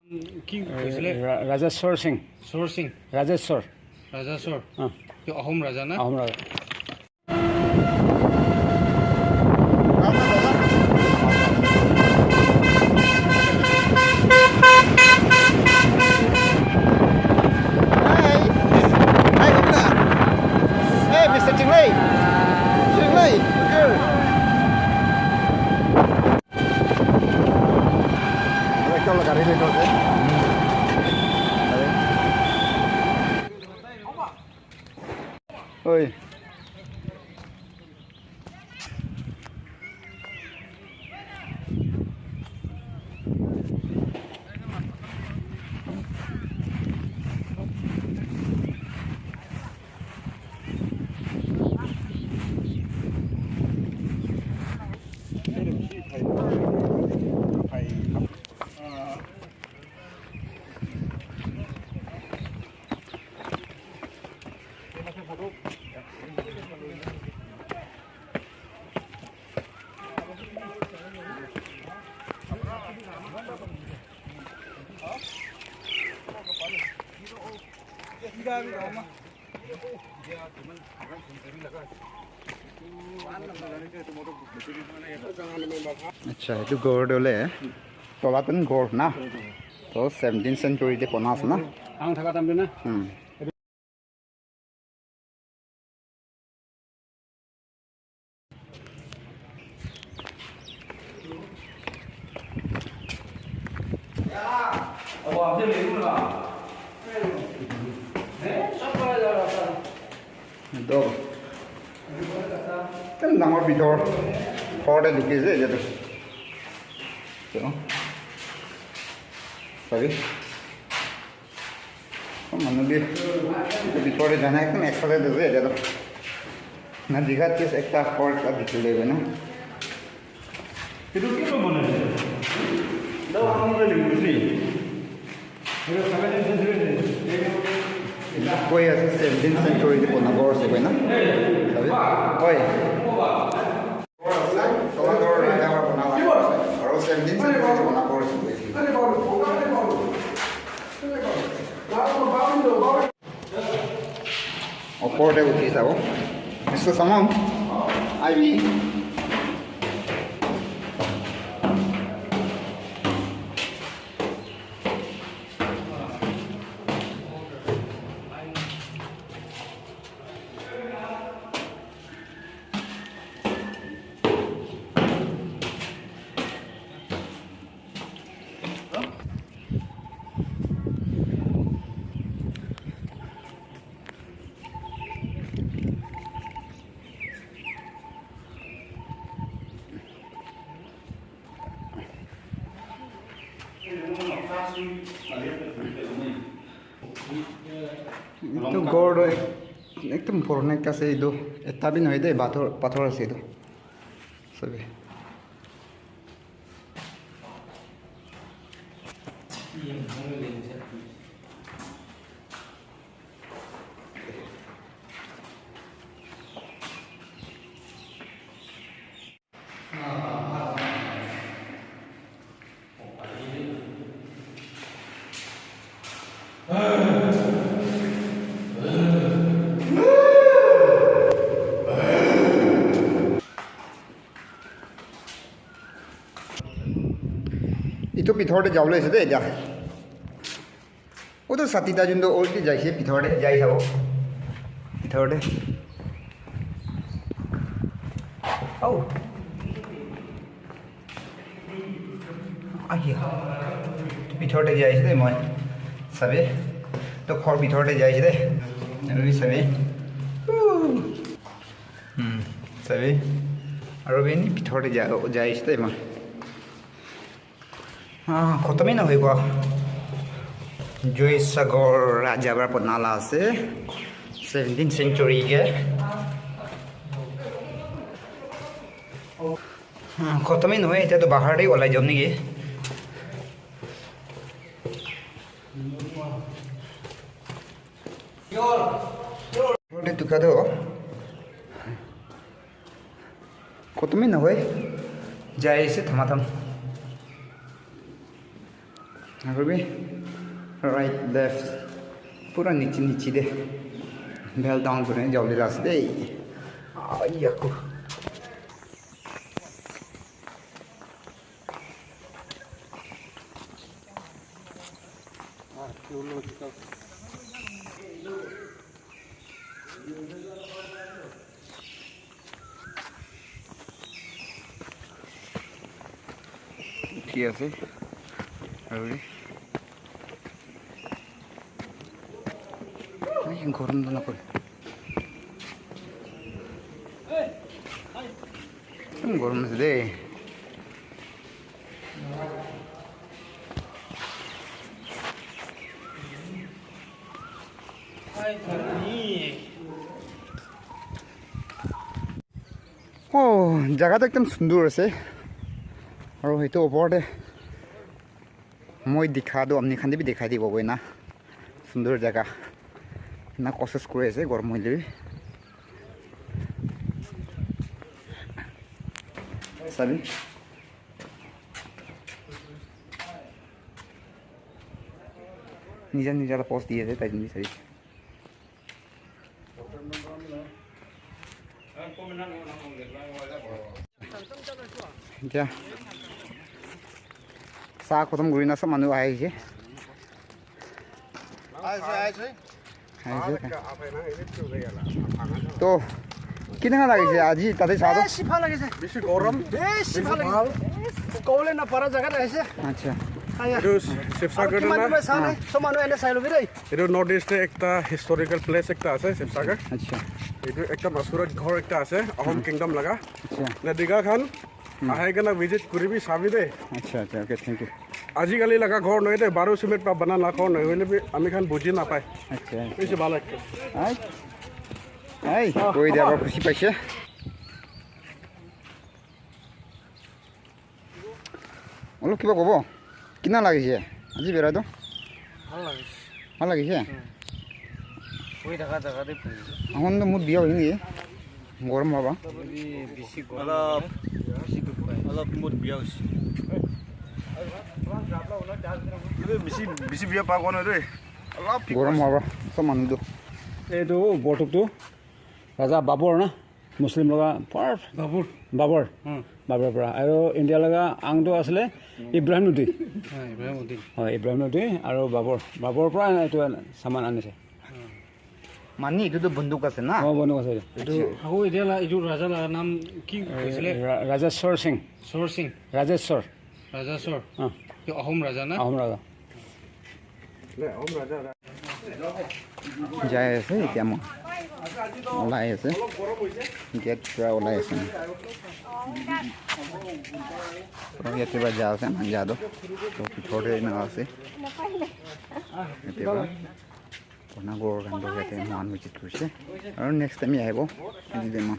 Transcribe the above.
কি কৈছিলে? ৰাজেশ্বৰ সিং। চৰ সিং। ৰাজেশ্বৰ। ৰাজাশ্বৰ। অঁ। কি অসম ৰাজা না? আহোম ৰাজা। Hey! Hey, Gupta! Hey, Mr. Trinh Ly! Trinh Ly! Good! একটা গাড়ি লৈ আছে। ঐ, আচ্ছা, এইটো গড় দলে তলাতন গড় না তো 17 চেঞ্চুৰীতে বনা আছে না? আং থকা টাইমটো না। একদম ডাঙৰ ভিতৰ ঘৰতে ঢুকিছে এতিয়াতো। চাবি, মানুহ বি ভিতৰতে যোৱা নাই, একদম একফালে দিছে এতিয়াতো না। দীঘাত কেছ একটা ঘৰ এটা দেখিবলৈ না। এইটো কি বনাইছে? কৈ আছে 17 চেঞ্চুৰীতে বনাব আছে কৈ না। চাবি, হয়, আৰু 17 চেঞ্চুৰীতে বনাব আছে। ওপৰতে উঠি যাব। মিষ্টাৰ চামন আহিবি। এইটো গড় একদম পুৰণা একটা আছে। এইটো এটা বি নহয় দেই, পাথৰ পাথৰ আছে এইটো চবে। এইটো ভিতৰতে যাবলৈ আছে দেই এতিয়া। ওতো ছাতিটা যোনটো অলৰেডি যাইছে, ভিতৰতে যাই চাব ভিতৰতে। ঔ আহিয়া, ভিতৰতে যাইছে দেই। মই চাবি তো ঘৰ ভিতৰতে যাইছে দেই। আৰু চাবি, চাবি আৰু এনে ভিতৰতে যাইছে দেই। মই খতমেই নহয় কোৱা। জয়সাগৰ ৰাজাবাৰ বনালা আছে 17 চেঞ্চুৰীকে। খতমেই নহয়, এতিয়াতো বাহিৰতে ওলাই যাম নেকি? টুকাটো খতমেই নহয়, যাই আছে থামা থাম। আৰু বি ৰাইট লেফ্ট পূৰা নিচে নিচে দে বেল ডাউন কৰি যাবলৈ আছে দেই। আকৌ উঠি আছে আৰু গৰম নকৰে, একদম গৰম আছে দেই। অ' জেগাটো একদম সুন্দৰ আছে। আৰু সেইটো ওপৰতে মই দেখাটো আপুনি খান্দি দেখাই দিব না, সুন্দৰ জেগা না। কচিছ কৰি আছে গৰম হ'লে চাবি। নিজা নিজা পষ্ট দি আছে তাই চাবি। এতিয়া চাহ খতম কৰি না চব মানুহ আহিছে। তো কেনেকুৱা লাগিছে আজি তাতে চাহটো? ভাল লাগিছে, বেছি গৰম, বেছি ভাল লাগিছে, ক'বলৈ নাপাৰা জেগাত আহিছে। আচ্ছা, এইটো শিৱসাগৰ না? চব মানুহ এনে চাই ল'বি দেই। এইটো নৰ্থ ইষ্ট একটা হিষ্টৰিকেল প্লেচ একটা আছে শিৱসাগৰ। আচ্ছা, এইটো একটা মাছুৰত ঘৰ একটা আছে আহোম কিংডম লগা। আচ্ছা, দীঘা খান আহে কেনে ভিজিট কৰিবি চাবি দেই। আচ্ছা আচ্ছা, অ'কে, thank U. আজিকালি লগা ঘৰ নহয় দেই, বাৰো চিমেণ্ট পৰা বনা না ঘৰ নহয় হ'লে আমি খান বুজি নাপায়। আচ্ছা, বেছি ভাল একটা। এই কৈ দিয়া বৰ খুচি পাইছে। অলপ কিবা ক'ব, কিনা লাগিছে আজি বেৰাটো? ভাল লাগিছে। ভাল লাগিছে? শুই থকা জেগাতে ফুৰিছে। এখন মোৰ বিয়া হৈছে নেকি? গৰম পাবা বেছি, অলপ বেছি দুখ পায়, অলপ মোৰ বিয়া হৈছে। বেছি বেছি বিয়া পাব নহয় দেই, অলপ গৰম পাবা চব মানুহটো। এইটো বৰটোকটো ৰাজা বাবৰ না, মুছলিম লগা বাবৰ, বাবৰ বাবৰৰ পৰা। আৰু ইণ্ডিয়া লগা আংটো আছিলে ইব্ৰাহিম নদী। হয়, ইব্ৰাহিম নদী আৰু বাবৰ, বাবৰৰ পৰা এইটো চামান আনিছে। মানে এইটোতো বন্দুক আছে না? অঁ, বন্দুক আছে এইটো। আকৌ এতিয়া এইটো ৰাজা নাম কি কৈছিলে? ৰাজেশ্বৰ সিং। চৰ সিং, ৰাজেশ্বৰ, ৰাজেশ্বৰ। অঁ, অসম ৰাজা না? আহোম ৰাজা। যাই আছে এতিয়া, মই ওলাই আছে, গেট পূৰা ওলাই আছে। ইয়াতে পৰা যা আছে আমাৰ যাদৱ তো ভিতৰতে এনেকুৱা আছে। কেতিয়াবা বনাবৰ কাৰণে ইয়াতে মহান ভিজিট কৰিছে আৰু নেক্সট টাইম আহিব। মই